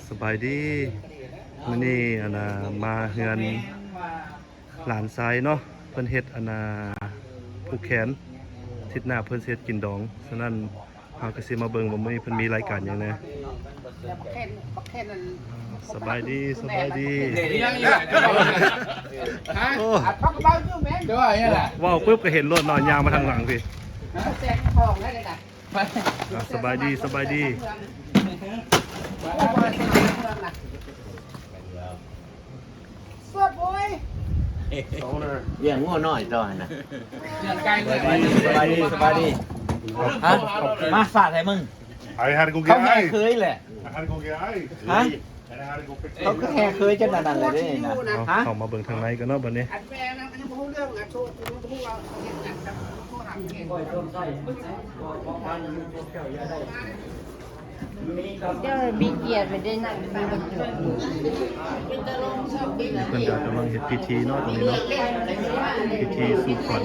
ສະບາຍດີ ມື້ນີ້ອັນນ່າ ມາເຮືອນຫຼານຊາຍເນາະ ເພິ່ນເຮັດອັນນ່າ ຜູກແຂນ ທິດໜ້າເພິ່ນຊິເຮັດກິນດອງ ສະນັ້ນເຮົາກໍຊິມາເບິ່ງວ່າມື້ນີ້ເພິ່ນມີລາຍການຫຍັງແດ່. ສະບາຍດີ ສະບາຍດີ. ໂອ້ ເວົ້າປຶບກໍເຫັນໂລດເນາະ ຍ່າງມາທາງຫຼັງພີ້. ອ່າ ສະບາຍດີ ສະບາຍດີ. ລ້ຽງງົວນ້ອຍຕໍ່ຫັ້ນນະ. ສະບາຍດີ ສະບາຍດີ ສະບາຍດີ. ຮະ ມາສາດໃຫ້ມຶງ. ເຂົາແຫ່ເຄີຍແຫຼະ. ຮະ ເຂົາຄືແຫ່ເຄີຍຈົນອັນນັ້ນເລີຍເດ້ນະ. ເອົາ ເຂົ້າມາເບິ່ງທາງໃນກັນເນາະບັດນີ້. ເຈົ້າມີກຽດໄປໄດ້ນັ່ງຢູ່ບັນຈຸ. ເພິ່ນກໍກຳລັງເຮັດພິທີເນາະ ຕອນນີ້ເນາະ ພິທີສູ່ຂວັນ.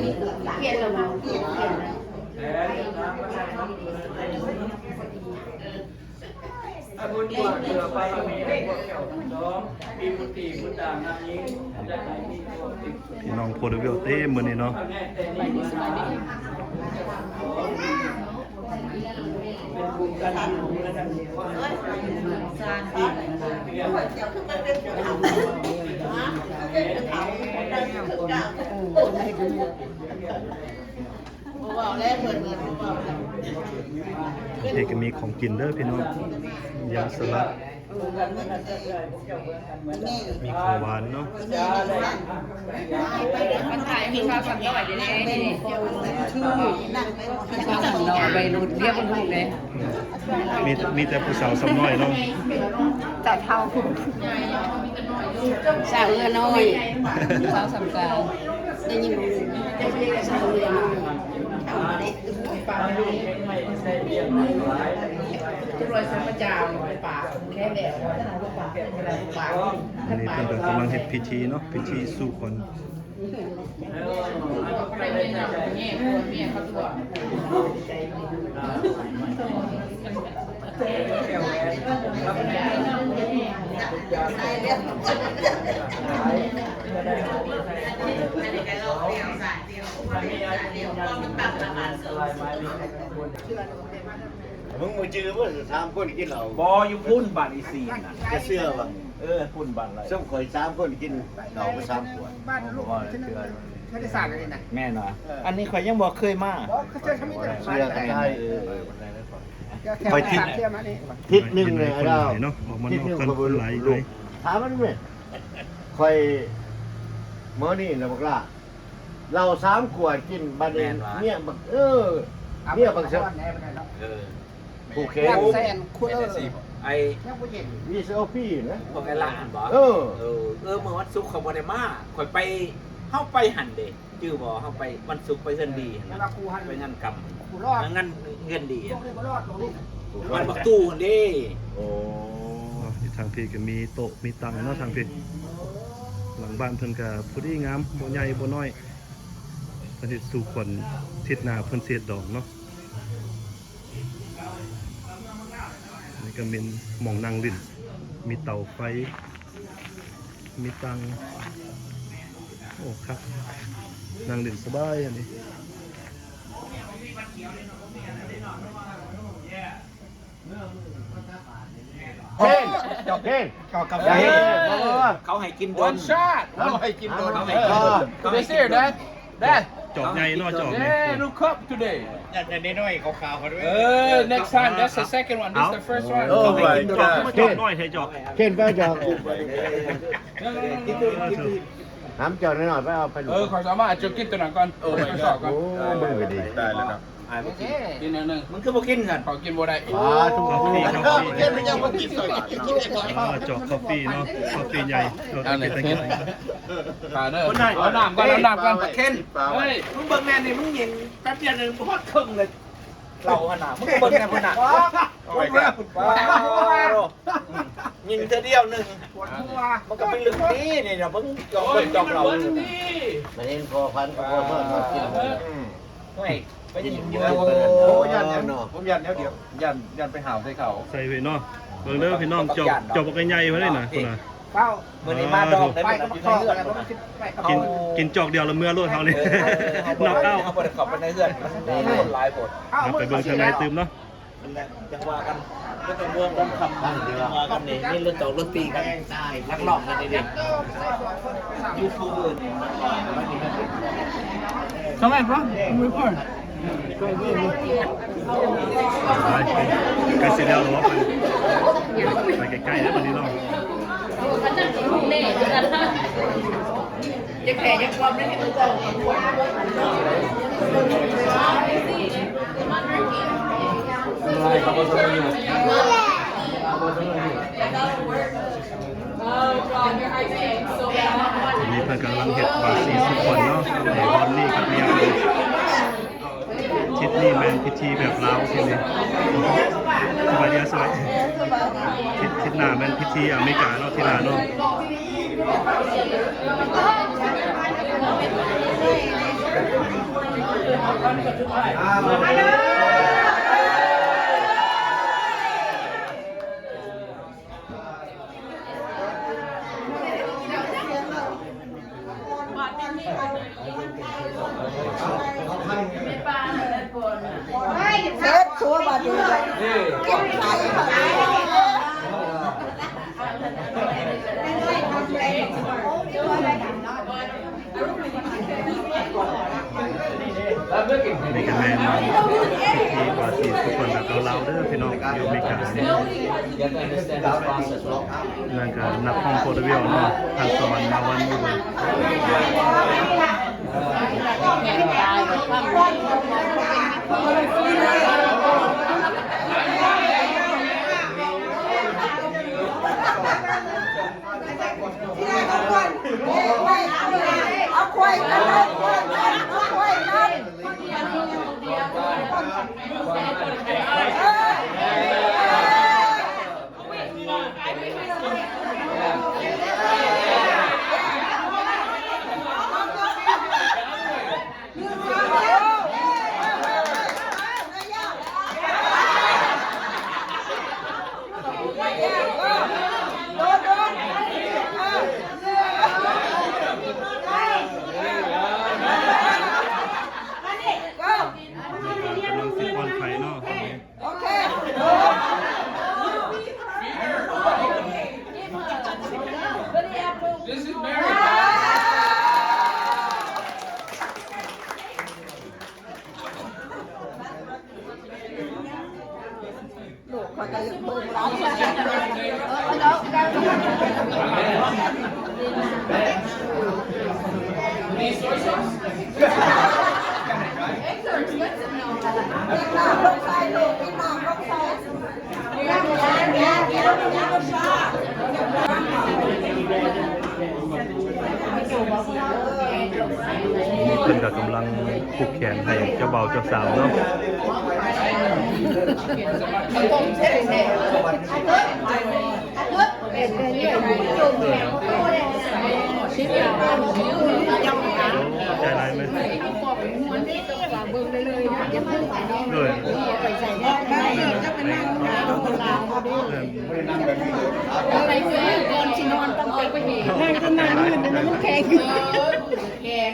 ພີ່ນ້ອງໂພດເວວເຕັມມື້ນີ້ເນາະ. ນີ້ກໍມີຂອງກິນເດີພີ່ນ້ອງ ຢຳສະຫຼັດ ມີຂອງຫວານເນາະ. ມັນຖ່າຍມີຊາວສາມຮ້ອຍເດ້ນີ້ ມີ ມີແຕ່ຜູ້ສາວສ່ຳນ້ອຍເນາະ. ສາວເຖົ້າ ສາວເຮືອນ້ອຍ ສາວສຳການ ໄດ້ຍິນບໍ່? ສາວເຮືອນ້ອຍ ອັນນີ້ເພິ່ນກໍກຳລັງເຮັດພິທີເນາະ ພິທີສູ່ຂວັນ. ມຶງບໍ່ຈື່ບໍ່ ສາມຄົນກິນເຫຼົ້າ ບໍ່ຢູ່ພຸ້ນ ບ້ານອີ່ສີ່ນະ ຈະເຊື່ອບໍ່? ເອີ ພຸ້ນບ້ານໄລ ຊຸມຂ້ອຍສາມຄົນກິນເຫຼົ້າໄປສາມຂວດ ບໍ່ເຊື່ອ ບໍ່ໄດ້ສານເລີຍນະ ແມ່ນຫວາ? ເອີ ອັນນີ້ຂ້ອຍຍັງບໍ່ເຄີຍມາ ບໍ່ເຄີຍ ເຊື່ອກັນໄດ້ ເອີ ຂ້ອຍທິດ ທິດໜຶ່ງເລີຍ ເພິ່ນເນາະ ອອກມານອກກັນຫຼາຍ ຖາມມັນແມ່ນ ຂ້ອຍ ມື້ນີ້ນະບັກຫຼ້າ ເຫຼົ້າສາມຂວດກິນ ບັດນີ້ເມຍບັກ ເອີ ເມຍບັກ ເອີ ຜູກແຂນ ແສນຄູເລີ ໄອ້ ຍັງບໍ່ເຫັນ ມີເຊລຟີນະ ພວກໄອ້ຫຼ້າຫັ້ນບໍ່? ເອີ ເອີ ເອີ ມື້ວັນສຸກຂ້ອຍບໍ່ໄດ້ມາ ຂ້ອຍໄປ ເຮົາໄປຫັ້ນເດ້ ຈື່ບໍ່? ເຮົາໄປວັນສຸກໄປເຮືອນດີຫັ້ນນະ ໄປງານກຳ ງານເຮືອນດີຫັ້ນ ວັນບັກຕູຫັ້ນເດ້. ໂອ້ ເນາະ ຢູ່ທາງພີ້ກໍມີໂຕະມີຕັ່ງເນາະ ທາງພີ້ ຫຼັງບ້ານເພິ່ນກໍພໍດີງາມ ບໍ່ໃຫຍ່ບໍ່ນ້ອຍ. ເພິ່ນເຮັດສູ່ຂວັນ ທິດໜ້າເພິ່ນຊິເຮັດດອງເນາະ. ນີ້ກໍແມ່ນໝ່ອງນັ່ງຫຼິ້ນ ມີເຕົາໄຟ ມີຕັ່ງ ໂອ້ ຄັກ ນັ່ງຫຼິ້ນສະບາຍອັນນີ້. ເພງ ຈອກເພງ ຈອກກາແຟ ເຂົາໃຫ້ກິນດົນ ເຂົາໃຫ້ກິນດົນ ເຂົາໃຫ້ກິນດົນ ເອີ ເຂົາໃຫ້ກິນດົນ ເດ້ ຈອກໃຫຍ່ເນາະ ຈອກນີ້ ເດ້ ລູກຄັບ today ຢາກໄດ້ນ້ອຍໆຂາວໆ ເອີ next time that's the second one, this the first one. ໂອ້ my god ຈອກນ້ອຍໃຫ້ຈອກ ເພງ ໄປຈອກ ຫາມຈອກນ້ອຍໆ ໄປເອົາໄປ ເອີ ຂ້ອຍສາມາດຈະກິນຕົວນັ້ນກ່ອນ ໂອ້ ເບິ່ງກໍດີ ຕາຍແລ້ວເນາະ. ອ່າ ບໍ່ກິນ ກິນອັນໜຶ່ງ ມັນຄືບໍ່ກິນຊັ້ນ? ເຂົາກິນບໍ່ໄດ້ ອໍ ທຸກຄົນ ເຂົາກິນ ເຂົາກິນ ເຂົາກິນ ເອີ ຈອກຄອບຟີເນາະ ຄອບຟີໃຫຍ່ ເຮົາກິນໄດ້ກິນ ປາເດີ ເອົານ້ຳກ່ອນ ເອົານ້ຳກ່ອນ ເຄັນ ເຮີ້ຍ ມຶງເບິ່ງແນ່ນີ້ ມຶງຍິງແປັບດຽວນີ້ ບໍ່ຮອດເຄິ່ງເລີຍ ເຫຼົ້າຫັ້ນນະ ມຶງເບິ່ງແນ່ພຸ້ນນະ ໂອ້ຍ ຍິງເທື່ອດຽວໜຶ່ງ ປວດຫົວ ມັນກໍເປັນເລື່ອງດີນີ້ນະ ເບິ່ງຈອກ ເບິ່ງຈອກເຫຼົ້າ ມັນເຫັນພໍພັນກໍພໍເພິ່ນມາກິນ ໂອ້ຍ ໄປຈະຍິງຢູ່ ໂອ້ ຢ້ານຫຍັງ ເນາະ ຜົມຢ້ານແນວດຽວ ຢ້ານ ຢ້ານໄປຫາວໃສ່ເຂົາ ໃສ່ໄວ້ເນາະ ເບິ່ງເດີພີ່ນ້ອງ ຈອກ ຈອກບັກໃຫຍ່ໆ ເພິ່ນນີ້ນະ ພຸ້ນນະ ເອົ້າ ມື້ນີ້ມາດອກໄດ້ ໄປກັບພໍ່ ກິນ ກິນຈອກດຽວລະເມືອໂລດເຮົານີ້ ເອີ ເຮົາບໍ່ໄດ້ ເຮົາບໍ່ໄດ້ເຂົ້າໄປໃນເຮືອນ ມັນຄົນຫຼາຍໂພດ ເອົາ ໄປເບິ່ງທາງໃນຕື່ມເນາະ ນັ້ນແຫຼະ ຈັ່ງວ່າກັນ ເລື່ອງເມືອງເລື່ອງຄຳ ວ່າກັນນີ້ ມີເລື່ອງເຈົ້າລົດຕີກັນ ລັກລອບກັນເດ້ ຢູ່ຜູ້ອື່ນ Come on, bro. I'm recording. ໃກ້ຊິແລ້ວແລ້ວ ໄປໃກ້ໆ ແລ້ວບັດນີ້ເນາະ ຢ່າແຜ່ຢ່າຄວາມໃນທີ່ມັນເວົ້າກັນ ນີ້ເພິ່ນກຳລັງເຮັດບາສີສຸກຄົນເນາະ ໃນບ່ອນນີ້ກັບເມຍ ທິດນີ້ແມ່ນພິທີແບບລາວ ທິດນີ້ ສະບາຍດີ ສະບາຍ ທິດ ທິດໜ້າແມ່ນພິທີອາເມລິກາເນາະ ທິດໜ້າເນາະ. ເຮັດຊົ່ວບາດນີ້ ເກັບໄຂ່ບາດນີ້ ນີ້ກະແມ່ນພິທີບາສີສຸກຄົນແບບລາວໆເດີພີ່ນ້ອງ ຢູ່ອາເມລິການີ້ ແລ້ວກະນັກຮ້ອງໂປຣດເວີລເນາະ ທ່ານສະຫວັນ ມາວັນ ຢູ່ເດີ. ກຳລັງຊິປ້ອນໄຂ່ເນາະ. ໂອເຄ This is Mary. ລູກຂ້ອຍກະເບິ່ງຫຼາຍ. These soy sauce? Eggs are expensive now. ນີ້ເພິ່ນກະກຳລັງຜູກແຂນໃຫ້ເຈົ້າບ່າວເຈົ້າສາວເນາະ. ໃຈຫຼາຍແມ່ນ ໂດຍ ໃສ່ເສື້ອກ່ອນຊິນອນ ຕ້ອງໄປ ໄປເຫັນ ນັ່ງຈົນໜ້າມືດ ແລ້ວມັນແຂງ ແຂງ.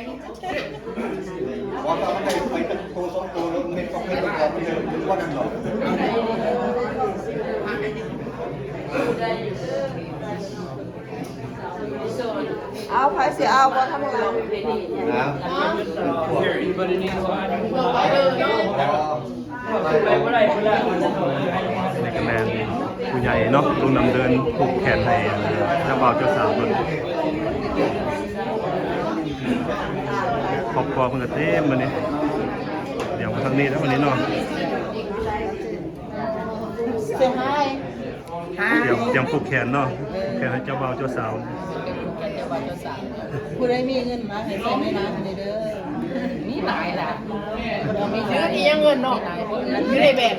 ເອົາ ໃຜຊິເອົາບໍ່ທຳງານ? ນີ້ກະແມ່ນຜູ້ໃຫຍ່ເນາະ ລຸງນຳເດີນຜູກແຂນໃຫ້ເຈົ້າບ່າວເຈົ້າສາວເພິ່ນ. ຄອບຄົວເພິ່ນກະເຕັມມື້ນີ້ ດຽວມາທາງນີ້ແລ້ວມື້ນີ້ເນາະ. ຕຽມ ຕຽມຜູກແຂນເນາະ ຜູກແຂນໃຫ້ເຈົ້າບ່າວເຈົ້າສາວ. ຜູ້ໃດມີເງິນມາໃຫ້ໃສ່ໃນຮ້ານນີ້ເດີ. ມີຫຼາຍລະ ມີຫຼາຍ ຢູ່ໃນແບງ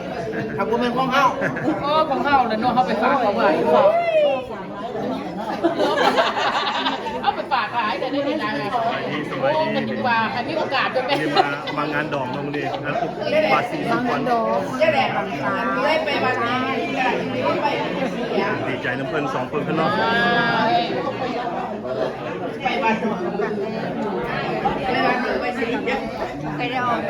ຖ້າບໍ່ແມ່ນຂອງເຮົາ ເອີ ຂອງເຮົາແຫຼະເນາະ ເຮົາໄປຝາກເຂົາໄວ້ ເຮົາໄປຝາກຫຼາຍແຕ່ໄດ້ຫຼາຍ. ສະບາຍດີ ສະບາຍດີ. ໂອ້ ມັນຈັ່ງວ່າໃຫ້ ມີໂອກາດເດີແມ່ ນີ້ມາ ມາງານດອງເນາະມື້ນີ້ ງານຄົບບາສີສຸກວັນ ງານດອງ ດີໃຈນຳເພິ່ນສອງຄົນເພິ່ນເນາະ. ໄປວັດ ໄປວັດ ໄປໄດ້ອອກ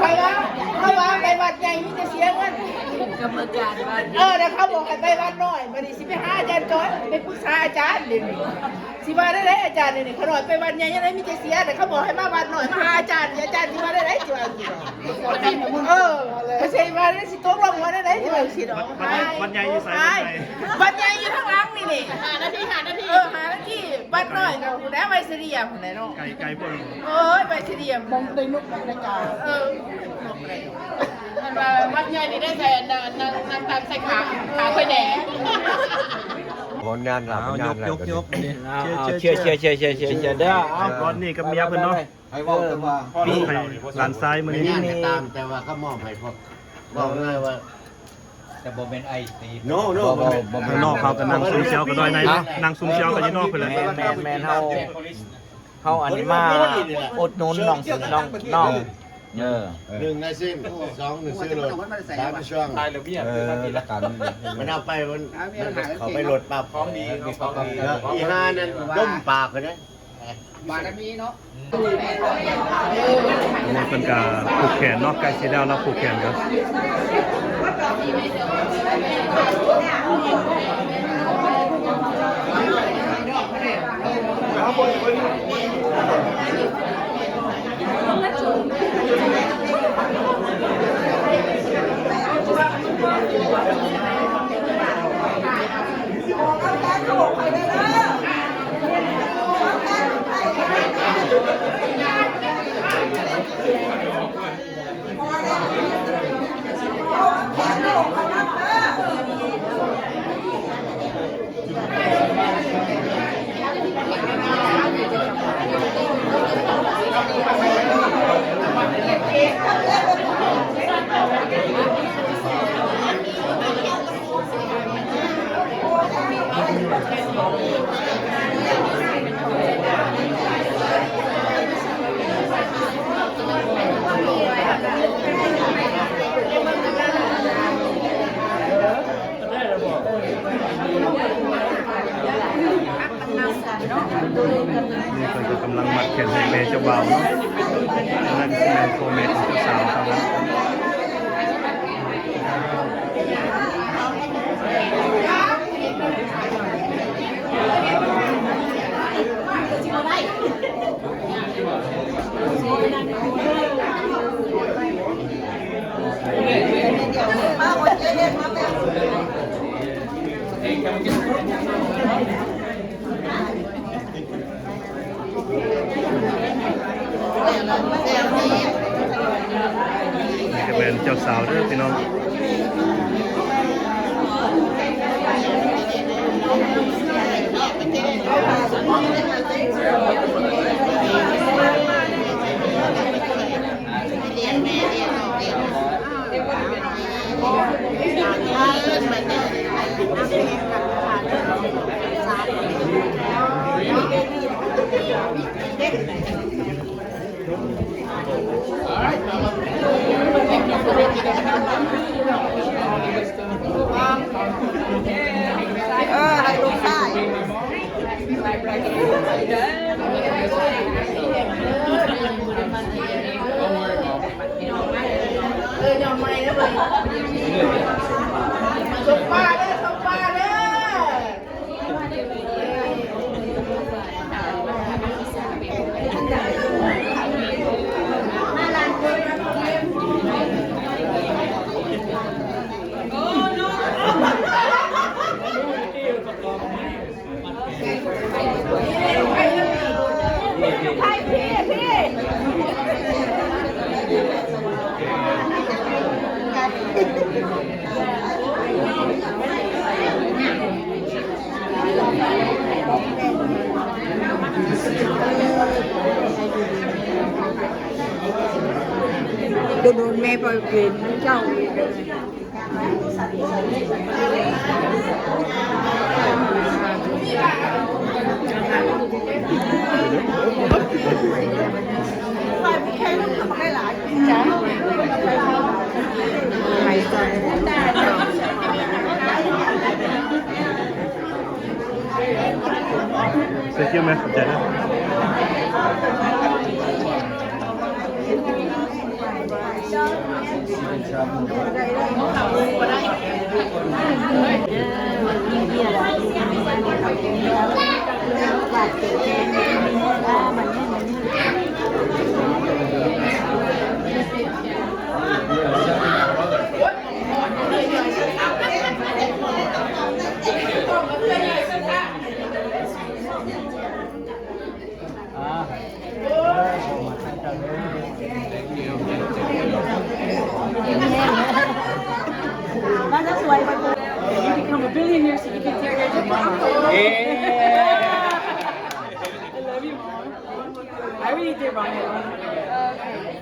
ຂ້ອຍວ່າ ຂ້ອຍວ່າໄປວັດໃຫຍ່ມີແຕ່ເສຍເງິນ ກຳມະການວັດ ເອີ ແລ້ວເຂົາບອກໃຫ້ໄປວັດນ້ອຍ ບັດນີ້ຊິໄປຫາອາຈານຈອຍ ໄປປຶກສາອາຈານເດ ຊິວ່າແນວໃດອາຈານນີ້ ຂ້ານ້ອຍໄປວັດໃຫຍ່ຈັ່ງໃດມີແຕ່ເສຍ ແຕ່ເຂົາບອກໃຫ້ມາວັດນ້ອຍ ມາຫາອາຈານ ອາຈານຊິວ່າແນວໃດ ຊິວ່າຈັ່ງຊີ້ ເອີ ເຂົາຊິວ່າແນວໃດ ຊິຕົກລົງວ່າແນວໃດ ຊິວ່າຈັ່ງຊີ້ດອກ. ວັດໃຫຍ່ ວັດໃຫຍ່ຢູ່ໃສ? ວັດໃຫຍ່ຢູ່ທາງຫຼັງນີ້ນີ້ ຫ້ານາທີ ຫ້ານາທີ ເອີ ຫ້ານາທີ ວັດນ້ອຍກໍພຸ້ນແຫຼະ ໄວເສຍພຸ້ນແຫຼະເນາະ ໄກ ໄກໂພດ. ໂອ້ຍ ໄວເສຍ ມັນໄດ້ນົກໄດ້ກາ ເອີ ນົກໄດ້ ອັນວ່າວັດໃຫຍ່ນີ້ໄດ້ໃສ່ອັນນັ້ນ ນັ່ງ ນັ່ງຕັກໃສ່ຂາ ຂາຂ້ອຍແດ່. ຜົນງານລະ ຜົນງານລະ ຍົກໆ ເຊີນ ເຊີນ ເຊີນເດີ. ເອົາ ຕອນນີ້ກັບເມຍເພິ່ນເນາະ ໃຫ້ເວົ້າແຕ່ວ່າ ເອີ ໃຫ້ຫຼານຊາຍມື້ນີ້ ແມ່ນຫຍັງກໍຕາມ ແຕ່ວ່າເຂົາມອບໃຫ້ພວກ ເວົ້າງ່າຍວ່າ ແຕ່ບໍ່ແມ່ນໄອສຕີ ໂນ ໂນ ບໍ່ ບໍ່ ບໍ່ ຂ້າງນອກເຂົາກໍນັ່ງຊຸມແຊວກັນໜ້ອຍໃນເນາະ ນັ່ງຊຸມແຊວກັນຢູ່ນອກພຸ້ນແຫຼະ. ແມ່ນ ແມ່ນ ແມ່ນ ເຮົາ ເຮົາອັນມາອຸດໜູນນ້ອງ ນ້ອງ ນ້ອງ ເອີ ໜຶ່ງນາຍເຊັນ ສອງໜັງສືລົດ ສາມກະຊວງ ເອີ ລະກະມັນເອົາໄປ ມັນ ມັນເຂົ້າໄປລົດປັບ ຂອງດີ ຂອງດີ ເອີ ອີ່ຫ່ານັ້ນດົມປາກເລີຍເດ້. ບາລະມີເນາະ ໂອ້ ເພິ່ນກະຜູກແຂນເນາະ ໃກ້ຊິແລ້ວລະຜູກແຂນກະ ນີ້ເພິ່ນກໍກຳລັງມັດແຂນໃຫ້ແມ່ເຈົ້າບ່າວເນາະ ອັນນັ້ນຊິແມ່ນພໍ່ແມ່ຂອງເຈົ້າສາວເຂົານະ. ນີ້ກະແມ່ນເຈົ້າສາວເດີພີ່ນ້ອງ. ເອີ ໃຫ້ລູກຊາຍ ເອີ ຍອມໃໝ່ເດີ ເບິ່ງ ສົບປາເດີ ສົບປາເດີ. ມາລານ ໂດນໆແມ່ໄປເປັນເຈົ້າ.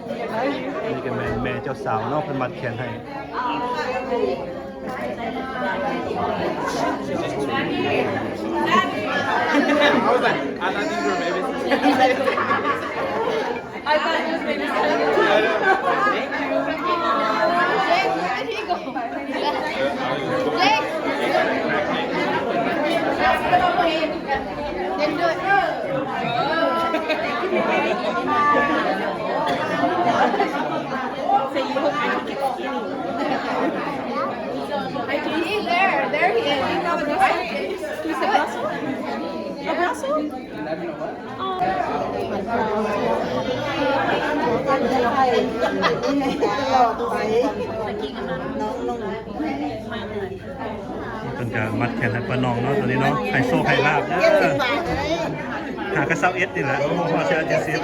ນີ້ກໍແມ່ນແມ່ເຈົ້າສາວເນາະ ເພິ່ນມັດແຂນໃຫ້. He's there. There he is. He's on the side. He's a Brussels? A Brussels? ເພິ່ນກະມັດແຂນໃຫ້ປ້ານ້ອງເນາະ ຕອນນີ້ເນາະ ໃຫ້ໂຊກໃຫ້ລາບເດີ. ຫາກະຊາວເອັດນີ້ແຫຼະ ໂອ້ໂຫ ຮອດເທື່ອເຈັດສິບ.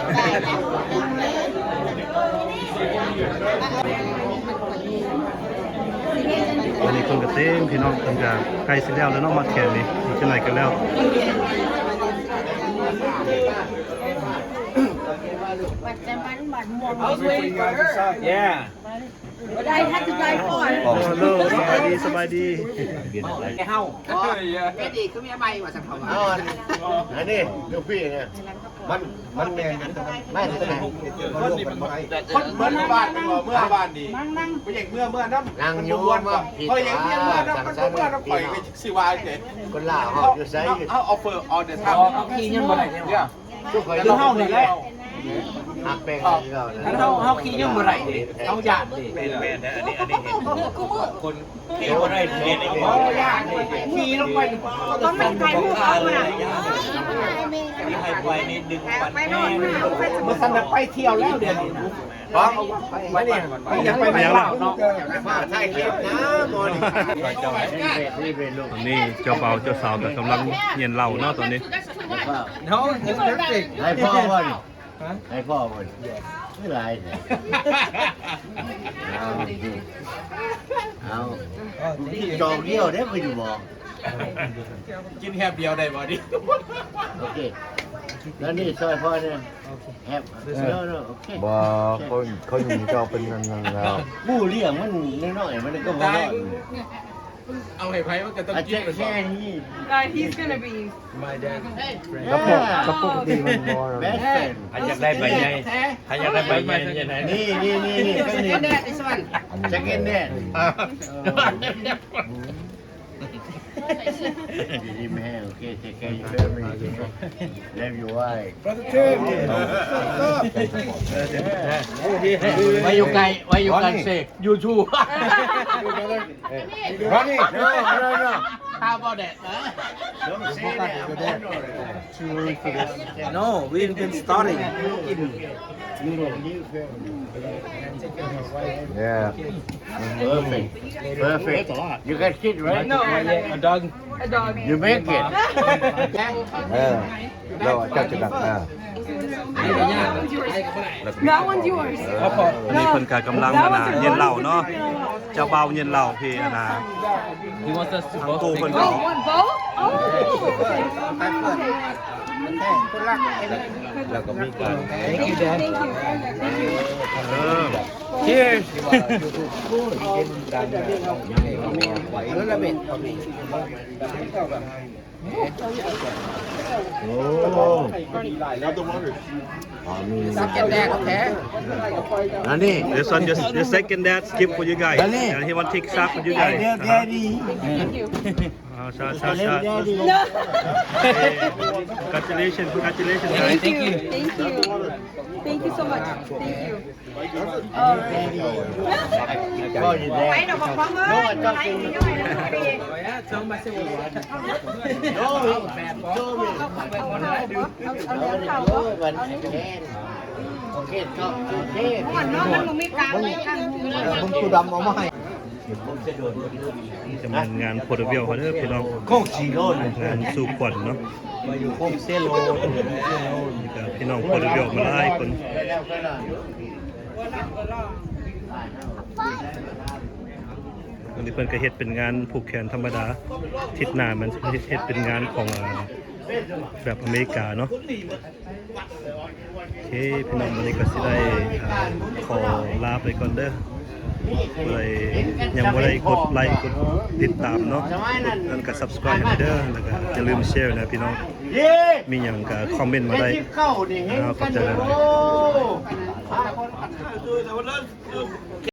ອັນນີ້ຄົນກະເຕັມພີ່ນ້ອງ ເພິ່ນກະໃກ້ຊິແລ້ວແລ້ວເນາະ ມັດແຂນນີ້ ອີກຈັກໜ້ອຍກະແລ້ວ. ບັດຈະມັນບັດມ່ວງ. Yeah. ສະບາຍດີ ສະບາຍດີ. ເຮົາ ເປັນອີກຄືເມຍໃໝ່ວ່າຊັ້ນເຂົາວ່າ. ອັນນີ້ລູກພີ່ນີ້ ມັນ ມັນແມ່ນ ແມ່ນແທ້. ຄົນເມືອບ້ານ ເມືອບ້ານນີ້ ບໍ່ຢາກເມືອ ເມືອນຳ ນັ່ງຢູ່ ມັນບໍ່ມ່ວນ. ຂ້ອຍຢາກເມືອ ເມືອນຳ ມັນບໍ່ເມືອນຳ ຂ້ອຍກະຊິວ່າແຕ່ ຄົນລາວເຮົາຢູ່ໃສ ເຮົາ offer all the time. ເຮົາຂີ່ຍົນບໍ່ໄດ້ເດ້. ຄືເຮົານີ້ແຫຼະ ຮັກແປງຄືເກົ່າ. ຄັນເຮົາ ເຮົາຂີ່ຍົນບໍ່ໄດ້ເດ້ ເຮົາຢ້ານເດ້. ແມ່ນໆ ອັນນີ້ ອັນນີ້ເຫັນຄົນຂີ່ບໍ່ໄດ້ເດ້ ເຮົາຢ້ານເດ້. ຂີ່ລົງໄປ ຕ້ອງໄດ້ຖ່າຍຮູບເອົານະ ມີໃຫ້ໄປນີ້ດຶງປັນແຮງ. ບໍ່ຊັ້ນໄປທ່ຽວແລ້ວດຽວນີ້. ໄປນີ້ ໄປ ຢາກໄປເມືອງລາວເນາະ. ຖ່າຍຄລິບນະ ບໍ່ນີ້. ຕອນນີ້ເຈົ້າບ່າວເຈົ້າສາວກະກຳລັງຮຽນເຫຼົ້າເນາະຕອນນີ້. No, it's perfect. ໃຫ້ພໍ່ບໍ່ນີ້? ຮະ? ໃຫ້ພໍ່ບໍ່ນີ້? ຄືຫຼາຍແທ້. ເອົາ ເອົາ ຈອກດຽວເດ້ ບໍ່ໄດ້ບອກ. ກິນແຮບດຽວໄດ້ບໍ່ນີ້? ໂອເຄ ແລ້ວນີ້ຊ່ອຍພໍ່ແດ່. ແຮບ ເອີ ໂນ ໂນ ໂອເຄ. ບໍ່ ເຂົາ ເຂົາຫຍຸ້ງເຈົ້າເປັນນັ້ນແລ້ວ. ໝູລ້ຽງມັນນ້ອຍໆ ມັນກະບໍ່ຮ້ອນ. ເອົາໃຫ້ໃຜມັນກະຕ້ອງກິນ. Uh, he's gonna be my dad. ກະປົກ ກະປົກນີ້ມັນບໍ່ best friend. ໃຜຢາກໄດ້ໃບໃຫຍ່ ໃຜຢາກໄດ້ໃບໃຫຍ່ ນີ້ ນີ້ ນີ້ ນີ້ second dad. ດີໆແມ່ ໂອເຄ take care your family. Love you, wife. Brother Tim. Why you guys, why you guys say you too? Ronnie. No, no, no. How about that? Don't say that. I'm older. Too early for this. No, we've been starting. Yeah. Perfect. Perfect. You got kid, right? No, a dog. A dog. You make it. ເອີ ເຈົ້າຈະດັງ ເອີ. That one's yours. ອັນນີ້ເພິ່ນກະກຳລັງ ອັນນ່າ ເຢັນເຫຼົ້າເນາະ ເຈົ້າບ່າວເຢັນເຫຼົ້າ ເພ ອັນນ່າ He wants us to ທາງ both ໂກ ເພິ່ນກະ Oh, you want both? Oh, okay. ແລ້ວກໍມີການ Thank you, Dad. Thank you. Thank you. ເອີ Cheers. ໂອ້ Second dad, okay. ອັນນີ້ This one, just the second dad's gift for you guys. ອັນນີ້ And he want take shot for you guys. Idea daddy. Thank you. Ah, shot, shot, shot. Daddy. Congratulations, congratulations, guys. Thank you. Thank you. Thank you so much. Thank you. ຈະແມ່ນງານໂພໂຕເວລເຮົາເດີພີ່ນ້ອງ ກອງສີໂລນ ງານສູ່ຂວັນເນາະ ຢູ່ໂຮມເຊໂລ ນີ້ກະພີ່ນ້ອງໂພໂຕເວລມາຫຼາຍຄົນ ອັນນີ້ເພິ່ນກະເຮັດເປັນງານຜູກແຂນທຳມະດາ ທິດໜ້າມັນເຮັດເປັນງານຂອງ ອາ ແບບອາເມລິກາເນາະ. ໂອເຄ ພີ່ນ້ອງ ມື້ນີ້ກະຊິໄດ້ ອາ ຂໍລາໄປກ່ອນເດີ ບໍ່ໄດ້ ຍັງບໍ່ໄດ້ກົດໄລກົດຕິດຕາມເນາະ ກົດນັ້ນກະ subscribe ໃຫ້ເດີ ແລ້ວກະຢ່າລືມ share ນະພີ່ນ້ອງ ມີຫຍັງກະຄອມເມັນມາໄດ້ ຂອບໃຈຫຼາຍໆ.